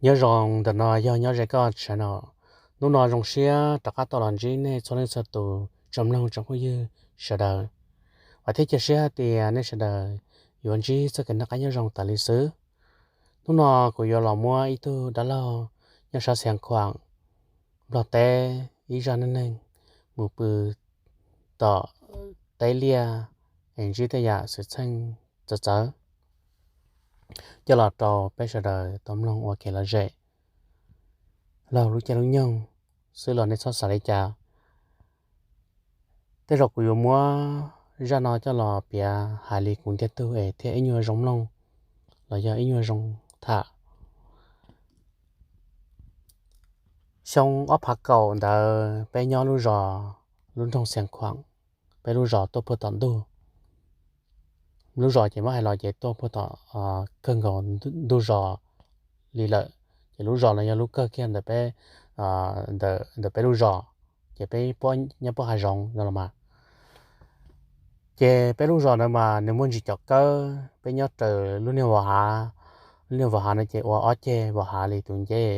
Nyob zoo ntawm no yog nyob ze koj sawv no. Hnub no zoo siab rov qab tau los ntsib nej txhua leej txhua tus tsoom mloog tsoom phooj ywg sawv daws, vam thiab cia siab hais tias nej sawv daws yuav ntsib txoj kev noj qab nyob zoo tas li xwb. Hnub no kuv yuav los muab ib tug dab laug nyob sab Xeev Khuam, Nplog teb, ib zaj neej neeg mus pw tom teb liaj es ntsib tej yam xwm txheej txawv txawv coj los rau peb sawv daws tau mloog ua kev lom zem laug lub caij lub nyoog xwb los nej txhob xav li cas. Tej zaum kuv yuav muab zaj no coj los piav hais li kuv ntiag tug es thiaj ib nyuag zoo mloog los yog ib nyuag zoo tham. Xyoo ob phav kaum ntawd peb nyob lub zos, lub nroog Xeev Khuam, peb lub zos tuaj puag tom ntug. Lub zos ces muab hais los ces tuaj puag tom kawg nkaus ntug zos li lawm. Ces lub zos no yog lub kawg kiag ntawm peb, ntawm peb lub zos, ces peb nyob puag hav zoov no los mas. Ces peb lub zos ntawd mas nws muaj ntsis cov kawb, peb nyob raws lub niag vos hav. Lub niag vos hav no ces ua ob ceg vos hav li tus ncej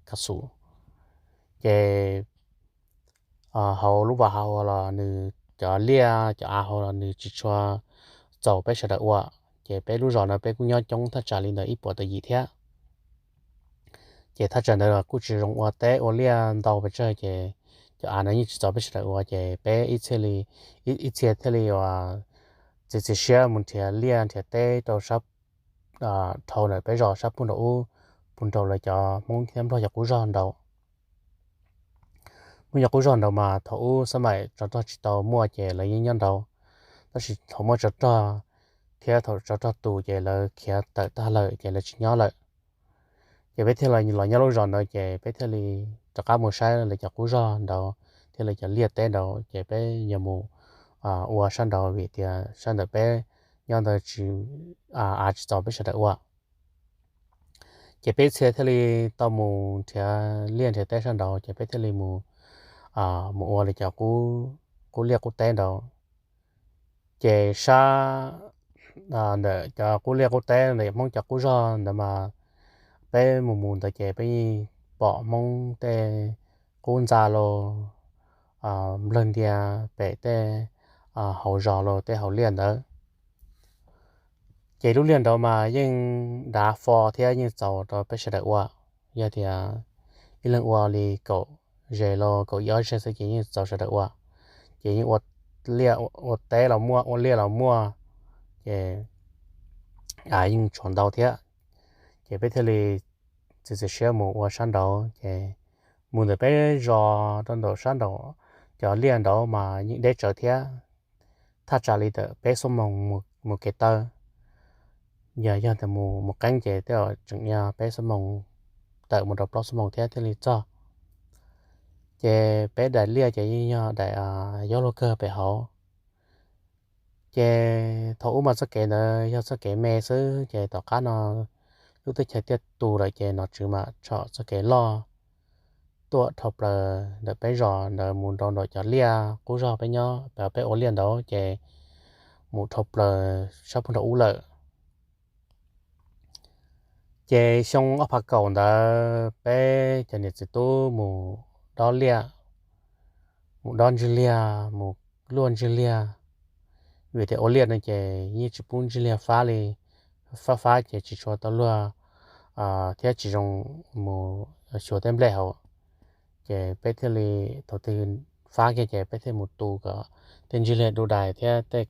kas xus. Ces hauv lub vos hav hauv los nws cov liaj cov av hauv los nws tsis tshua txaus peb sawv daws ua. Ces peb lub zos no peb kuj nyob coob thaj tsam li ntawm ib puas tawm yim thiab. Ces thaj tsam ntawd los kuj tsis zoo ua teb ua liaj ntau pes tsawg, ces cov av no yeej tsis txaus peb sawv daws ua, ces peb ib txhia li, ib txhia thiaj li uas txiav txim siab mus nrhiav liaj nrhiav teb rau sab, dhau ntawm peb zos sab puag nraum ub, puag nraum lawv cov Hmoob thiab Nplog cov qub zog nraud. Hmoob cov qub zog nraud mas thaum ub xab maim tsov rog tsis tau muaj ces lawv yeej nyob nraud, tab sis thaum muaj tsov rog thiab thaum tsov rog tus ces lawv khiav tawm tag lawm ces lawv tsis nyob lawm. Ces peb thiaj los nyob lub zos nraud ces peb thiaj li rov qab mus saib lawv cov qub zog nraud thiab lawv cov liaj teb nraud ces peb yuav mus ua sab nraud vim tias sab ntawm peb nyob ntawd tsis, av tsis txaus peb sawv daws ua. Ces peb txhia thiaj li tau mus nrhiav liaj nrhiav teb sab nraud ces peb thiaj li mus, mus ua li cov qub liaj qub teb nraud. Ces sab ntawm cov qub liaj qub teb ntawm Hmoob cov qub zog ntawd mas peb mus mus ntawd ces peb yeej pom Hmoob tej qub ntxa los nplawg ntia pem tej hauv zos los tej hauv liaj ntawd. Ces lub liaj nraud mas yeej dav fo thiab yeej txaus rau peb sawv daws ua. Yog tias ib leeg ua li kaum zes los kaum ib ob zes xwb ces yeej txaus sawv daws ua. Ces yeej ua liaj ua teb los muaj, ua liaj los muaj, ces av yeej tshuav ntau thiab. Ces peb thiaj li txiav txim siab mus ua sab nraud. Ces mus ntawm peb zos rau nraum sab nraum cov liaj nraud mas yeej deb tsawv thiab, thaj tsam li ntawm peb xuab moos mus kev taw. Yog, yog tias mus, mus qeeb ces tej zaum tseem yog peb xuab moos tawm mus rau plaub xuab moos thiab thiaj li txog. Ces peb daim liaj ces yeej yog daim yob luag kawg pem hauv. Ces thaum ub mas txoj kev ntawd yog txoj kev me xwb ces tom qab no lub teb chaws tiaj tus lawm ces nom tswv mam tsom txoj kev loj tuaj dhau plaws ntawm peb zos ntawd mus rau nraum cov liaj qub zog peb nyob, peb ua liaj nraud ces mus dhau plaws sab puag nraum ub lawm. Ces xyoo ob phav kaum ntawd peb cov niam txiv tub mus dob liaj, mus dob ntswg liaj, mus luaj ntswg liaj. Vim tias ua liaj no ces yeej tsis pub ntswg liaj fab li, fab fab ces tsis tshua tau luag thiab tsis zoo mus xyuas tej nplej hauv. Ces peb thiaj li, thaum twg fab kiag ces peb thiaj mus tu kom tej ntswg liaj du dais thiab tej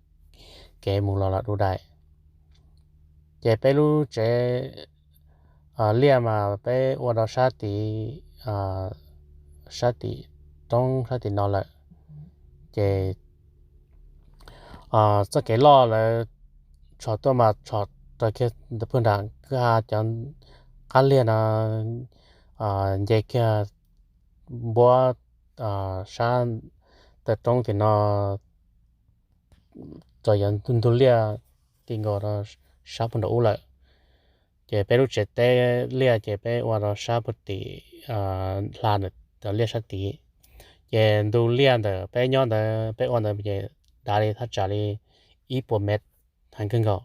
kev mus los los du dais. Ces peb lub tsev liaj mas peb ua rau sab tid, sab tim roob sab tim no lawm. Ces txoj kev loj lawv tshom tuaj mas tshom raws kiag ntawm puag nram kwj ha cov qab liaj no nce kiag npuab sab taw roob tim no rau yav ntug liaj ti nkaus rau sab puag nraum ub lawm. Ces peb lub tsev teb liaj ces peb ua rau sab puag tim hla ntawm liaj sab tid. Ces ntu liaj ntawm peb nyob ntawd peb ua ntawd ces dav li thaj tsam li ib puas mev heev kawg nkaus.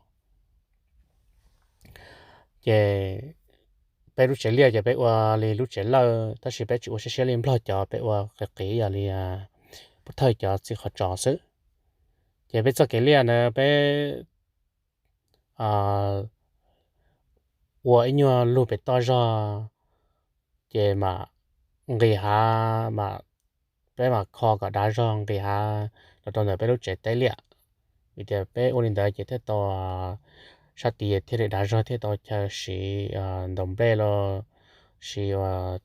Ces peb lub tsev liaj ces peb ua li lub tsev lawj, tab sis peb tsis ua siab siab li nplog cov, peb ua qis qis yog li pub thawj cov txiv qhov tsos xwb. Ces peb txoj kev liaj ntawd peb ua ib nyuag lug pem toj zog, ces mam nqis hav, peb mam kho kom dav zog nqis hav los rau ntawm peb lub tsev teb liaj. Vim tias peb ua li ntawd ces thiaj tau, sab tid thiaj li dav zog, thiaj tau chaw siv ntaus nplej los sis rau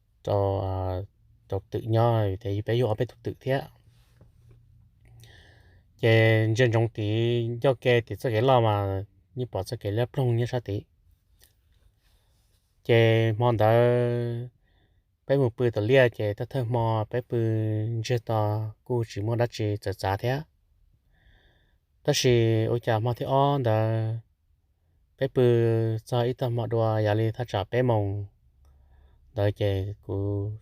twm nyob, vim tias peb yug ob peb tug twm thiab. Ces ntsia ntsoov tim ncauj ke tim txoj kev loj mas yeej pom txoj kev liab ploog nyob sab tid. Ces hmo ntawd peb mus pw tom liaj ces thawj thawj hmo peb pw ntsiag to kuj tsis muaj dab tsi txawv txav thiab. Tab sis ua cas hmo thib ob ntawd peb pw txog ib tag hmo dua yog li thaj tsam peb moos ntawd ces kuv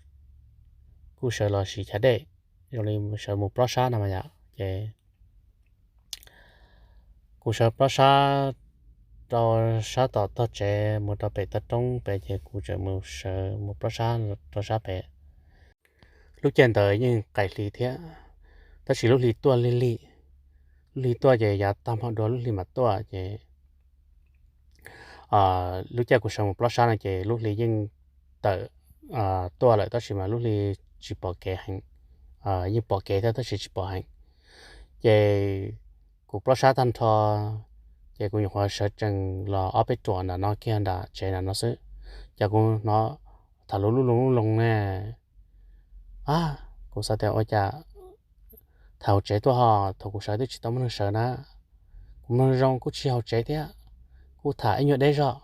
kuj sawv los siv chav dej, zoo li sawv mus plob sab no mas yom. Ces kuv sawv plob sab rau sab tom tog tsev mus rau pem tog roob pem ces kuv tseem mus sawv mus plob sab rau sab pem. Lub caij ntawd yeej qaim hli thiab, tab sis lub hli tuaj lig lig. Lub hli tuaj ces yav tag hmo dua lub hli mam tuaj ces lub caij kuv sawv mus plob sab no ces lub hli yeej tawm tuaj lawm tab sis mas lub hli tsis pom kev heev, yeej pom kev thiab tab sis tsis pom heev. Ces kuv plob sab tag nrho ces kuv nyuam qhuav sawv tsees los ob peb ruam nram no kiag nram tsev nram no xwb, ces kuv hnov tham lub lub loo lub loo ne. Kuv xav tias ua cas tham hauv tsev tuaj ho thaum kuv sawv twb tsis tau muaj neeg sawv na. Kuv mloog zoo kuj tsis hauv tsev thiab, kuj tham ib nyuag deb zog.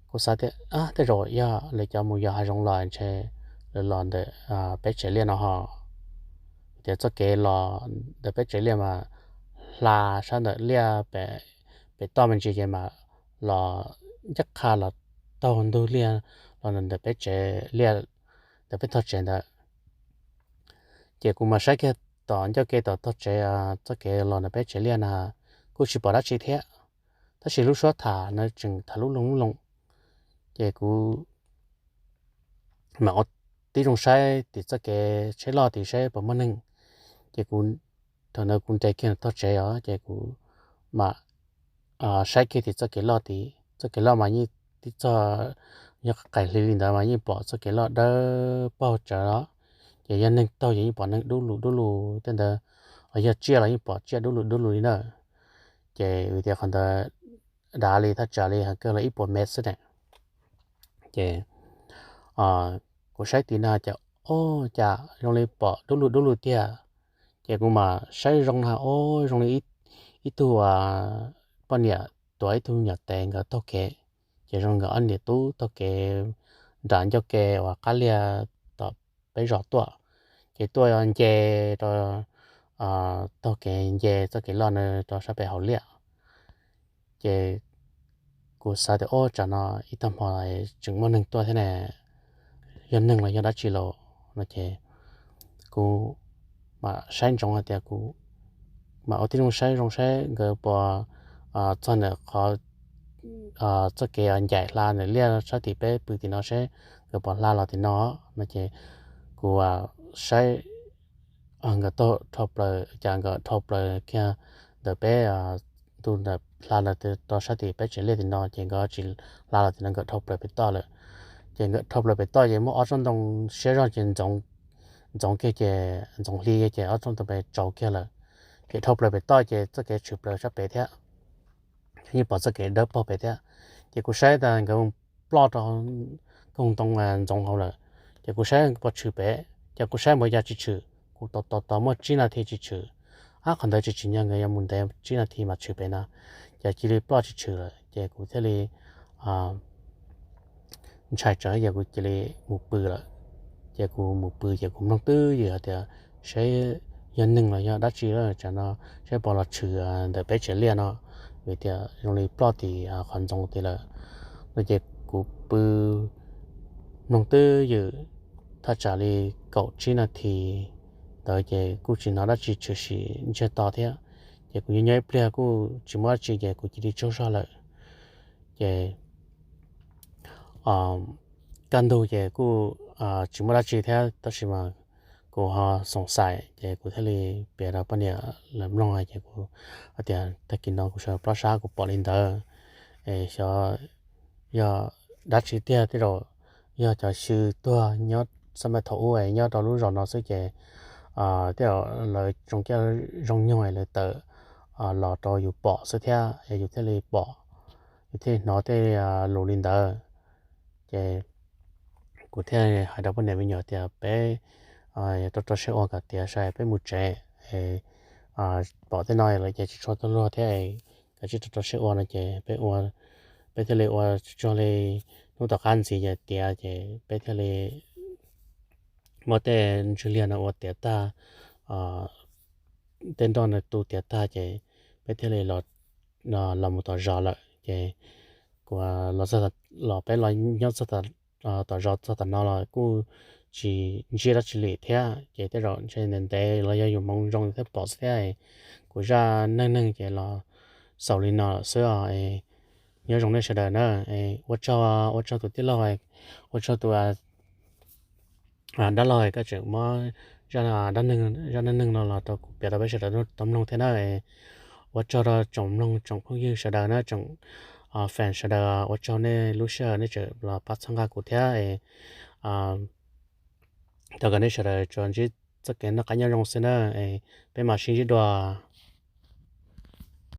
Kuv xav tias tej zaum yog lawv cov mus yos hav zoov los ntshe lawv los ntawm peb tsev liaj no ho. Tias txoj kev los ntawm peb tsev liaj mas hla sab ntawm liaj pem toj me ntsis ces mas los ncaj qha los taug ntug liaj los ntawm peb tsev liaj, ntawm peb tog tsev ntawd. Ces kuv mas saib kiag tom ncauj ke tom tog tsev, txoj kev los ntawm peb tsev liaj na kuj tsis pom dab tsi thiab, tab sis lub suab tham na tseem tham lub loo lub loo. Ces kuv mam ua tib zoo saib tim txoj kev tsheb loj tid saib puas muaj neeg. Ces kuv, thaum ntawd kuv nres kiag tog tsev os ces kuv mam saib kiag tim txoj kev loj tid, txoj kev loj mas yeej tib txog, yog qaim hli li ntawd mas yeej pom txoj kev loj dawb paug tsawv los. Ces yog neeg taug ces yeej pom neeg dub lug dub lug tej ntawd, yog tsiaj los yeej pom tsiaj dub lug dub lug li na. Ces vim tias qhov ntawd dav li thaj tsam li hais kawg los ib puas mev xwb ne. Ces kuv saib tid na ces, o, cas zoo li pom dub lug dub lug tiag. Ces kuv mam saib zoo na, o, zoo li ib tug poj niam tuav ib tug me nyuam tes nkawd taug kev. Ces zoo nkawd ob niam tub taug kev nram ncauj ke uas qab liaj tom peb zos tuaj. Ces tuaj nce rau, taug kev nce txoj kev loj na rau sab pem hauv liaj. Ces kuv xav tias, o, tsam no ib tag hmo tseem muaj neeg tuaj thiab ne, yog neeg los yog dab tsi los no ces kuv mam saib ntsoov hais tias kuv mam ua tib zoo saib zoo saib nkawd puas txog ntawm qhov txoj kev ncaim hla ntawm liaj sab tim peb pw tim no seb nkawd puas hla los tim no no ces kuv saib nkawd taug dhau plaws, cas nkawd dhau plaws kiag ntawm peb ntu ntawm hla los rau sab tim peb tsev liaj tim no ces nkawd tsis hla los tim no, nkawd dhau plaws pem toj lawm. Ces nkawd dhau plaws pem toj ces muaj ob tsob ntoo siab zog ces ntxoov kiag ces ntxoov hli ces ob tsob ntoo pem tsaus kiag lawm. Ces dhau plaws pem toj ces txoj kev tshwm plaws sab pem thiab, yeej pom txoj kev dawb paug pem thiab. Ces kuv saib tas nkawd ploj rau koog ntoo ntxoov hauv lawm. Ces kuv saib puas tshwm pem, ces kuv saib npaum cas tsis tshwm, kuv tos tos tos muaj tsib nas this tsis tshwm. Ab, qhov ntawd tsis tshwm, yog nkawd yuav mus ntev tsib nas this mas tshwm pem no, ces cia li ploj tsis tshwm lawm ces kuv thiaj li ntshai tsawv ces kuv cia li mus pw lawm. Ces kuv mus pw ces kuv mloog twj ywm hais tias seb yog neeg los yog dab tsi lawm tsam no, seb puas los tshwm ntawm peb tsev liaj no, vim tias zoo li ploj tim qhov ntxoov tid lawm no. Ces kuv pw mloog twj ywm thaj tsam li kaum tsib nas this ntawd ces kuj tsis hnov dab tsi tshwm sim ntsiag to thiab. Ces kuv nyob nyob ib pliag kuj tsis muaj dab tsi ces kuv cia li tsaug zog lawm. Ces kaj ntug ces kuj tsis muaj dab tsi thiab, tab sis mas kuv ho xoom xaim ces kuv thiaj li piav rau poj niam lawv mloog, ces kuv hais tias tag kis no kuv sawv plaub sab kuv pom li ntawd, es xyov yog dab tsi tiag, tej zaum yog cov xyw tuag nyob xab maj thaum ub nyob rau lub zos no xwb ces tej zaum lawv zoo caij zoo nyoog lawv tawm los rau yus pom xwb thiab yus thiaj li pom, yus thiaj li hnov tej lus li ntawd. Ces kuv thiaj hais rau poj niam me nyuam tias peb rau rau siab ua kom tiav sai peb mus tsev, pom tej no lawm ces tsis tshua tuaj luag thiab, kav tsij rau rau siab ua no ces peb ua, peb thiaj li ua tsuag tsuag li, hnub tom qab ntxiv ces tiav ces peb thiaj li muab tej ntswg liag no ua tiav tag, tej nroj no tu tiav tag ces peb thiaj li los mus tom zos lawm ces kuv los, los peb los nyob tom zos txog tom no los kuj tsis ntsib dab tsi li thiab ces tej zaum ntshe ntev ntev los yog yus hmoov zoo thiaj pom xwb thiab. Kuv zaj neej neeg ces los xaus li no lawm xwb os. Nyob zoo nej sawv daws na, ua tsaug, ua tsaug tus tij laug, ua tsaug tus dab laug koj tseem muab zaj dab neeg, zaj neej neeg no los rau kuv piav rau peb sawv daws tau mloog thiab na. Ua tsaug rau tsoom mloog tsoom phooj ywg sawv daws na, tsoom fans sawv daws, ua tsaug nej lub sij hawm nej tseem los pab txhawb nqa kuv thiab. Thov kom nej sawv daws tsuas ntsib txoj kev noj qab nyob zoo xwb na, peb mam sib ntsib dua.